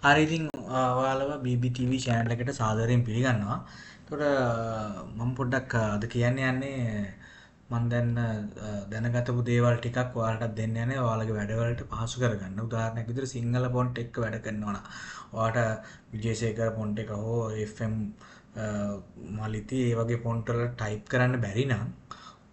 හරි ඉතින් ඔයාලව BBTV channel එකට සාදරයෙන් පිළිගන්නවා. එතකොට මම පොඩ්ඩක් අද කියන්න යන්නේ මම දැන් දැනගතපු දේවල් ටිකක් ඔයාලටත් දෙන්න යන්නේ ඔයාලගේ වැඩවලට පහසු කරගන්න. උදාහරණයක් විදිහට සිංහල ෆොන්ට් එක්ක වැඩ කරනවා නම් ඔයාට විජේසේකර ෆොන්ට් එක හෝ FM මලිති ඒ වගේ ෆොන්ට් වල ටයිප් කරන්න බැරි නම්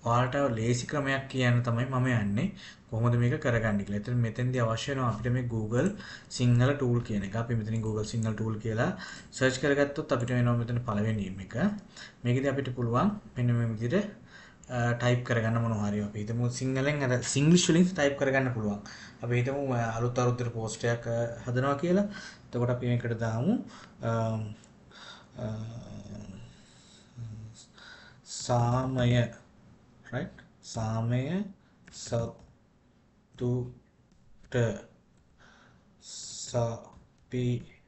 ඔයාලට ලේසි ක්‍රමයක් කියන්න තමයි මම යන්නේ කොහොමද මේක කරගන්නේ කියලා. එතන මෙතෙන්දී අවශ්‍ය වෙනවා අපිට මේ Google Sinhala tool කියන එක. අපි මෙතනින් Google Sinhala tool කියලා සර්ච් කරගත්තොත් අපිට වෙනවා මෙතන පළවෙනි එක. මේකෙදී අපිට පුළුවන් මෙන්න මේ විදිහට ටයිප් කරගන්න මොනවා හරි. අපි හිතමු සිංහලෙන් අර සිංග්ලිෂ් වලින් ටයිප් කරගන්න පුළුවන්. අපි හිතමු අලුත් අවුරුද්දට පෝස්ට් එකක් හදනවා කියලා. එතකොට අපි මේකට දාමු සාමය, right? සාමය සතුට සපිරුණු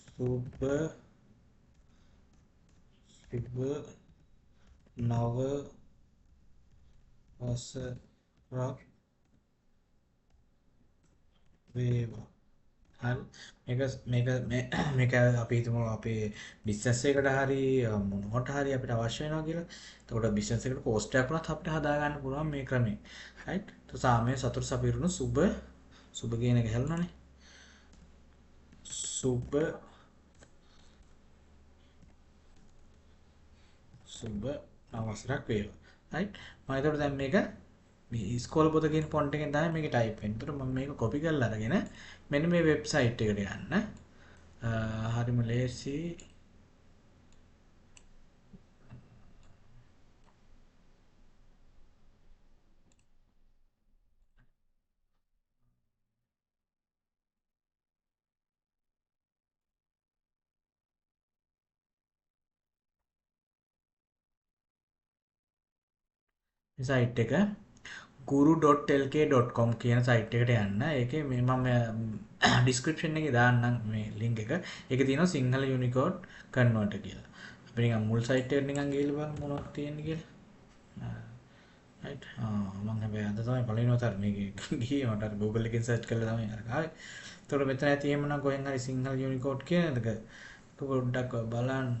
සුබ සුබ නව වසරක් වේවා. හරි, මේක මේක මේක අපි හිතමු අපේ බිස්නස් එකට හරි මොනවට හරි අපිට අවශ්‍ය වෙනවා කියලා. එතකොට බිස්නස් එකට පෝස්ට් එකක් වුණත් අපිට හදා ගන්න පුළුවන් මේ ක්‍රමයෙන්. රයිට්? તો සාමය සතුට සපිරුණු සුබ සුබ කියන එක හැලුණානේ. සුබ සුබ නවසරක් වේවා. රයිට්? මම එතකොට දැන් මේක මේ ඉස්කෝල පොත කියන ෆොන්ට් එකෙන් තමයි මේක ටයිප් වෙන්නේ. එතකොට මම මේක කොපි කරලා අරගෙන මෙන්න මේ වෙබ්සයිට් එකට යන්න. හරිම ලේසි. මේ සයිට් එක guru.lk.com කියන සයිට් එකට යන්න. ඒකේ මේ මම ඩිස්ක්‍රිප්ෂන් එකේ දාන්නම් මේ ලින්ක් එක. ඒකේ තියෙනවා සිංහල යුනිකෝඩ් කන්වර්ටර් කියලා. අපි නිකන් මුල් සයිට් එකට නිකන් ගිහලා බලමු මොනවද තියෙන්නේ කියලා. රයිට්. මං හැබැයි අද තමයි පළවෙනි වතාවට මේකේ ගියේ. මට අර Google එකෙන් සර්ච් කරලා තමයි අර ආවේ. එතකොට මෙතන ඇති එහෙමනම් කොහෙන් හරි සිංහල යුනිකෝඩ් කියන එක පොඩ්ඩක් බලන්න.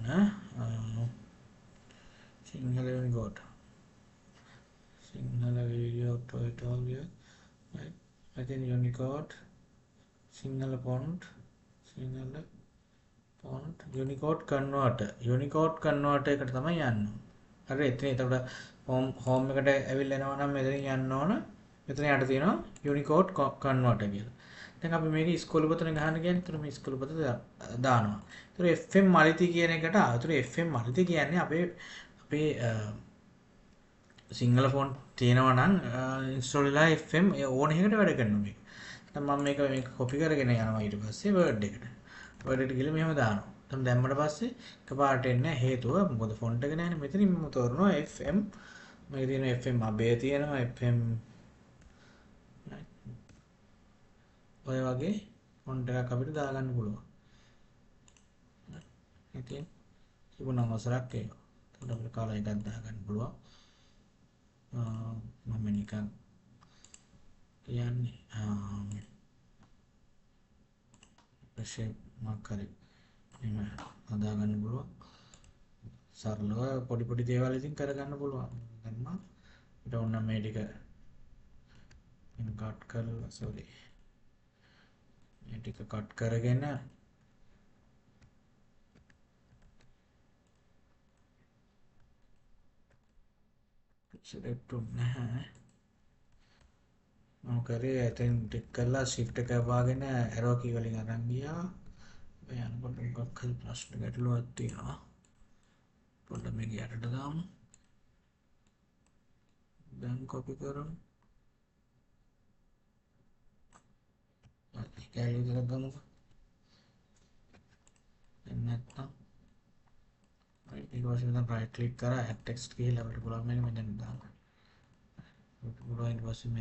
Sinhala Unicode Sinhala video tutorial, right? I think Unicode Sinhala font, Sinhala font Unicode converter, Unicode converter එකට තමයි යන්න ඕන. හරි, එතන එතකොට හෝම් එකට ඇවිල්ලා එනවා නම් මෙතනින් යන්න ඕන. මෙතන යට තියෙනවා Unicode converter කියලා. දැන් අපි මේක ඉස්කෝලේ පොතේ ගහන්න කියන්නේ, එතන මේ ඉස්කෝලේ පොත දානවා. එතකොට FM මලිති කියන එකට ආවා. එතකොට FM මලිති කියන්නේ අපේ සිංහල ෆොන්ට් තියෙනවා නම් ඉන්ස්ටෝල් වෙලා FM ඕන එකකට වැඩ කරනවා මේක. දැන් මම මේක කොපි කරගෙන යනවා ඊට පස්සේ Word එකට. Word එකට ගිහලා මෙහෙම දානවා. දැන් දැම්මට පස්සේ එකපාරට එන්නේ හේතුව මොකද ෆොන්ට් එක නෑනේ. මෙතනින් මම තෝරනවා FM. මේකේ තියෙන FM අබේ තියෙනවා FM ඔය වගේ ෆොන්ට් එකක් අපිට දාගන්න පුළුවන්. ඉතින් තිබුණා අවසරක් ඒක. එතකොට අපිට කලර් එකක් දාගන්න පුළුවන්. මම නිකන් කියන්නේ ෂේප් මොකක් හරි එහෙම හදාගන්න පුළුවන්. සරලව පොඩි පොඩි දේවල් ඉතින් කරගන්න පුළුවන්. දැන් මම ඊට ඕන නම් මේ ටික එහෙම කට් කරලා සෝරි මේ ටික කට් කරගෙන සිලෙක්ට් නැහැ. මම කරේ එතෙන් ටික් කරලා ෂිෆ්ට් එක වාගෙන ඇරෝ කී වලින් අරන් ගියා. මේ යනකොට මොකක් හරි ප්‍රශ්න ගැටලුවක් තියෙනවා. පොඩ්ඩක් මේක යටට දාමු. දැන් කොපි කරමු. හරි, කැලේ විතරක් ගමුකෝ. දැන් නැත්තම් right, ඊට පස්සේ මෙතන රයිට් ක්ලික් කරා ඇඩ් ටෙක්ස්ට් ගිහලා අපිට පුළුවන් මේක මෙතන දාන්න. අපිට පුළුවන් ඊට පස්සේ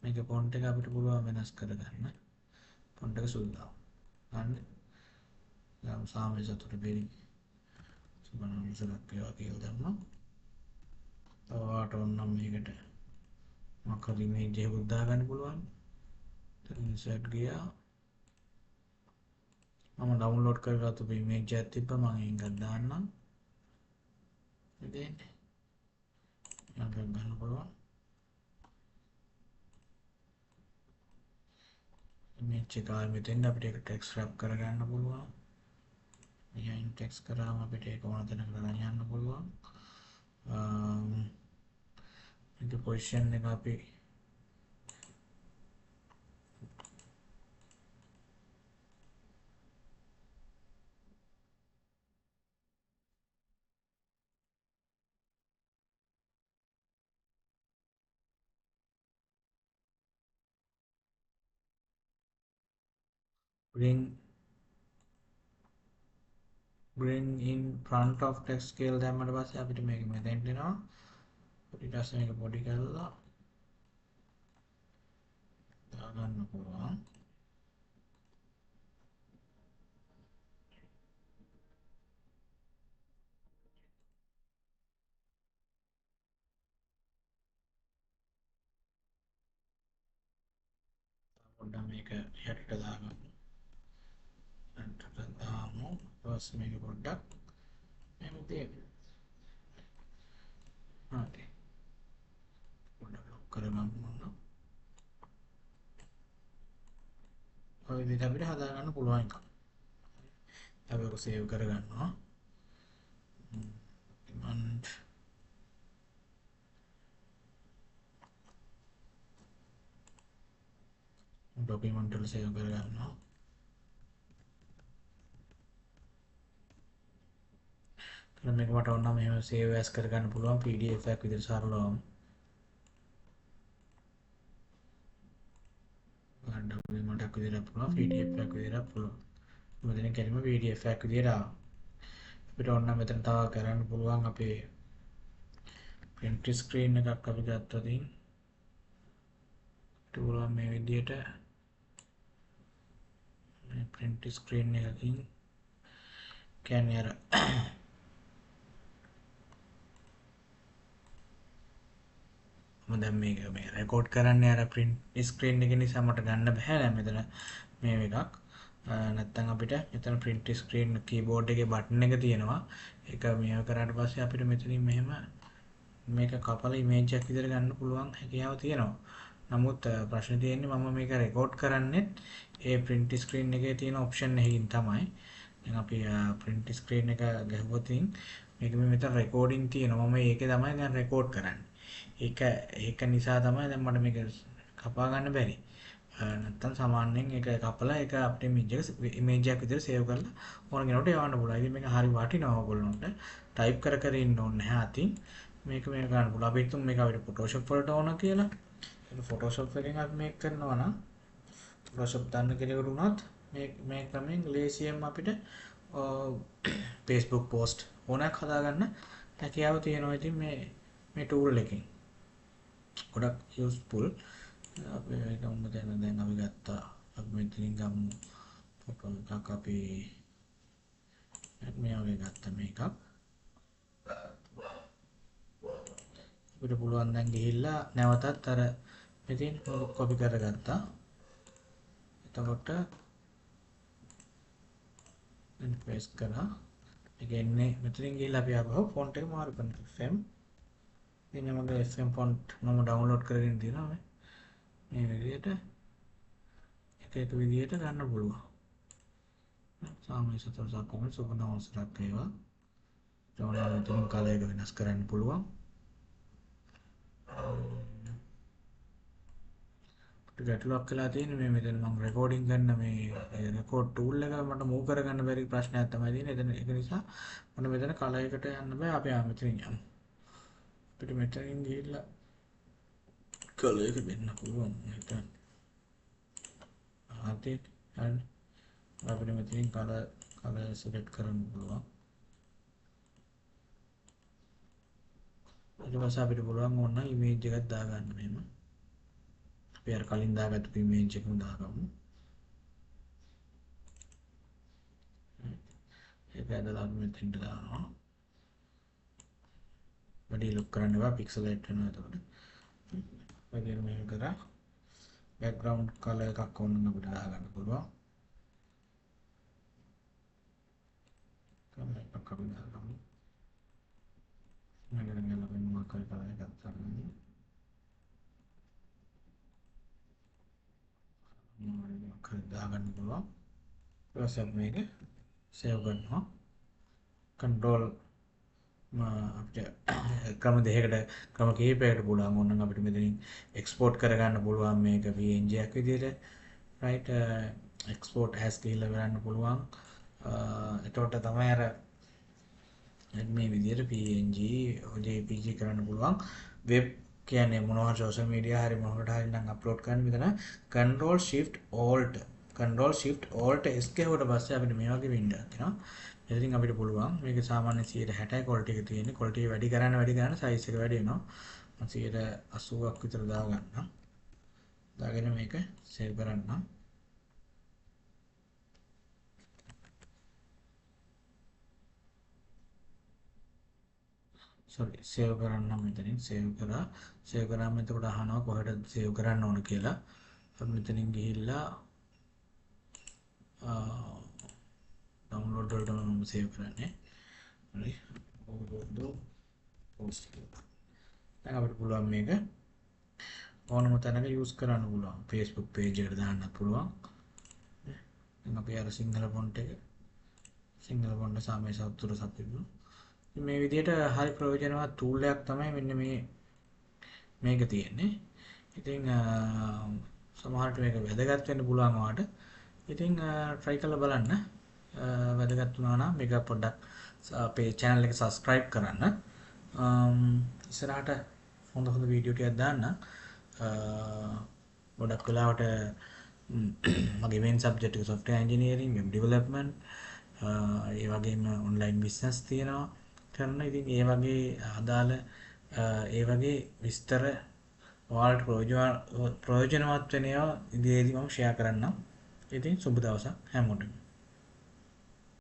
මේක ෆොන්ට් එක අපිට පුළුවන් වෙනස් කරගන්න. ෆොන්ට් එක සුදු දාමු. ගන්න. දැන් සාමය සතුට බෙරි සුබ නමසලක් වේවා කියලා දැම්මා. තව ඔයාට ඕන නම් මේකට මොකක් හරි ඉමේජ් එකකුත් දාගන්න පුළුවන්. එතන ඉන්සර්ට් ගියා. මම ඩවුන්ලෝඩ් කරගත්තු ඉමේජ් එකක් තිබ්බා, මම ඒක දාන්නම්. ඉතින් මම ගන්න පුළුවන්. ඉමේජ් එක ආයෙ මෙතෙන් අපිට ඒක ටෙක්ස්ට් රැප් කරගන්න පුළුවන්. behind text කරාම අපිට ඒක ඕන තැනකට අරන් යන්න පුළුවන්. මේක පොසිෂන් එක අපි bring in front of text කියලා දැම්මට පස්සේ අපිට මේක මෙතෙන්ට එනවා. ඊට පස්සේ මේක පොඩි කරලා දාගන්න පුළුවන්. පොඩ්ඩක් මේක යටට දාගන්න. යටට දාමු. ඊට පස්සේ මේක පොඩ්ඩක් මෙහෙම තියෙන්න. හරි. පොඩ්ඩක් ලොක් කරගමු මොන. ඔය විදිහට අපිට හදාගන්න පුළුවන් එකක්. අපි ඔක සේව් කරගන්නවා. ඩොකියුමන්ට් ඩොකියුමන්ට් වල සේව් කරගන්නවා. එතන මේක මට ඕන නම් මෙහෙම සේව් ඇස් කරගන්න පුළුවන් PDF එකක් විදිහට සරලවම. ඩොකියුමන්ට් එකක් විදිහට පුළුවන්, PDF එකක් විදිහට පුළුවන්. මෙතනින් කෙලින්ම PDF එකක් විදිහට ආවා. අපිට ඕන නම් මෙතන තව කරන්න පුළුවන් අපේ print screen එකක් අපි ගත්තොත් අපිට පුළුවන් මේ විදිහට මේ print screen එකකින් කියන්නේ අර මම දැන් මේක මේ රෙකෝඩ් කරන්නේ අර print screen එක නිසා මට ගන්න බෑ දැන් මෙතන මේ එකක්. නැත්තම් අපිට මෙතන print screen keyboard එකේ බටන් එක තියෙනවා. ඒක මේව කරාට පස්සේ අපිට මෙතනින් මෙහෙම මේක කපලා ඉමේජ් එකක් විතර ගන්න පුළුවන් හැකියාව තියෙනවා. නමුත් ප්‍රශ්නේ තියෙන්නේ මම මේක රෙකෝඩ් කරන්නේත් ඒ print screen එකේ තියෙන ඔප්ෂන් එකකින් තමයි. දැන් අපි print screen එක ගැහුවොත් මේක මේ මෙතන රෙකෝඩින් තියෙනවා. මම ඒකේ තමයි දැන් රෙකෝඩ් කරන්නේ. ඒක නිසා තමයි දැන් මට මේක කපා ගන්න බැරි. නැත්තම් සාමාන්‍යයෙන් ඒක කපලා ඒක අපිට ඉමේජ් එකක් විදිහට සේව් කරලා ඕන කෙනෙකුට එවන්න පුළුවන්. ඉතින් මේක හරි වටිනවා ඔයගොල්ලන්ට. ටයිප් කර කර ඉන්න ඕනේ නැහැ. අතින් මේක මේක ගන්න පුළුවන්. අපි හිතමු මේක අපිට Photoshop වලට ඕන කියලා. ඒක Photoshop එකෙන් අපි මේක කරනවා නම් Photoshop දන්න කෙනෙකුට වුණත් මේ ක්‍රමෙන් ලේසියෙන් අපිට Facebook post ඕනක් හදාගන්න හැකියාව තියෙනවා. ඉතින් මේ ටූල් එකෙන් ගොඩක් යූස්ෆුල්. අපි ඒක මෙතන දැන් අපි ගත්තා. අපි මෙතනින් ගමු ෆොටෝ එකක්. අපි මේ වගේ ගත්ත මේකක්. අපිට පුළුවන් දැන් ගිහිල්ලා නැවතත් අර මෙතෙන් කොපි කරගත්තා. එතකොට දැන් පේස්ට් කරා. මේක එන්නේ මෙතනින් ගිහිල්ලා අපි ආපහු ෆොන්ට් එක මාරු කරනවා. FM. ඉතින් මගේ FM font මම ඩවුන්ලෝඩ් කරගෙන තියෙනවා. මේ විදිහට එක එක විදිහට ගන්න පුළුවන්. සාමාන්‍ය සතර සක්මන් සුබ දවසක් වේවා. ඒතකොට මෙතනින් කලර් එක වෙනස් කරන්න පුළුවන්. ගැටලුවක් වෙලා තියෙන්නේ මේ මෙතන මම රෙකෝඩින් කරන මේ රෙකෝඩ් ටූල් එක මට මූව් කරගන්න බැරි ප්‍රශ්නයක් තමයි තියෙන්නේ. එතන ඒක නිසා මට මෙතන කලර් එකට යන්න බෑ. අපි ආ මෙතනින් යමු. අපිට මෙතනින් ගිහිල්ලා කලර් එක දෙන්න පුළුවන් හිතන්න. හරි. හරි. අපිට මෙතනින් කලර් සිලෙක්ට් කරන්න පුළුවන්. ඊට පස්සේ අපිට පුළුවන් ඕන නම් ඉමේජ් එකක් දාගන්න මෙහෙම. අපි අර කලින් දාගත්තු ඉමේජ් එකම දාගමු. ඒක ඇදලා අපි මෙතෙන්ට දානවා. වැඩි ලොක් කරන්න එපා, පික්සලේට් වෙනවා එතකොට. ඔය මෙහෙම කරා බෑග්ග්‍රවුන්ඩ් කලර් එකක් ඕන නම් අපිට දාගන්න පුළුවන්. කලර් එකක් අපි දාගමු. මේකට ගැලපෙන මොකක් හරි කලර් එකක් දාගන්න. මොකක් හරි දාගන්න පුළුවන්. ඊට පස්සේ අපි මේක සේව් කරනවා. කන්ට්‍රෝල් අපිට ක්‍රම දෙකකට ක්‍රම කිහිපයකට පුළුවන් ඕනනම් අපිට මෙතනින් එක්ස්පෝර්ට් කරගන්න පුළුවන් මේක PNG එකක් විදිහට. රයිට්, එක්ස්පෝර්ට් ඇස් ගිහිල්ලා කරන්න පුළුවන්. එතකොට තමයි අර මේ විදිහට PNG JPG කරන්න පුළුවන්. වෙබ් කියන්නේ මොනවා හරි සෝෂල් මීඩියා හරි මොනකට හරි නම් අප්ලෝඩ් කරන්න මෙතන control shift alt control shift alt S ගැහුවට පස්සේ අපිට මේ වගේ වින්ඩෝ එකක් එනවා. එතනින් අපිට පුළුවන් මේක සාමාන්‍ය 160යි ක්වොලිටි එක තියෙන්නේ. ක්වොලිටි එක වැඩි කරන්න වැඩි කරන්න සයිස් එක වැඩි වෙනවා. මම 180ක් විතර දාගන්නම්. දාගෙන මේක සේව් කරන්නම්. සෝරි, සේව් කරන්නම්. මෙතනින් සේව් කරා. සේව් කරාම එතකොට අහනවා කොහෙටද සේව් කරන්න ඕන කියලා. අපි මෙතනින් ගිහිල්ලා ඩවුන්ලෝඩ් වලට මම සේව් කරන්නේ. හරි. ඕගොල්ලෝ පෝස්ට් කියලා. දැන් අපිට පුළුවන් මේක ඕනම තැනක යූස් කරන්න පුළුවන්. Facebook page එකට දාන්නත් පුළුවන්. දැන් අපි අර සිංහල ෆොන්ට් එක සිංහල ෆොන්ට් සාමය සතුර සතුරු. මේ විදිහට හරි ප්‍රයෝජනවත් ටූල් එකක් තමයි මෙන්න මේ මේක තියෙන්නේ. ඉතින් සමහරට මේක වැදගත් වෙන්න පුළුවන් ඔයාලට. ඉතින් try කරලා බලන්න. වැදගත් වුණා නම් මේක පොඩ්ඩක් අපේ channel එක subscribe කරන්න. ඉස්සරහට හොඳ හොඳ වීඩියෝ ටිකක් දාන්න. ගොඩක් වෙලාවට මගේ මේන් සබ්ජෙක්ට් එක software engineering, web development, ඒ වගේම online business තියෙනවා කරන. ඉතින් ඒ වගේ අදාළ ඒ වගේ විස්තර ඔයාලට ප්‍රයෝජනවත් වෙන ඒවා ඉදිරියේදී මම ෂෙයා කරන්නම්. ඉතින් සුබ දවසක් හැමෝටම.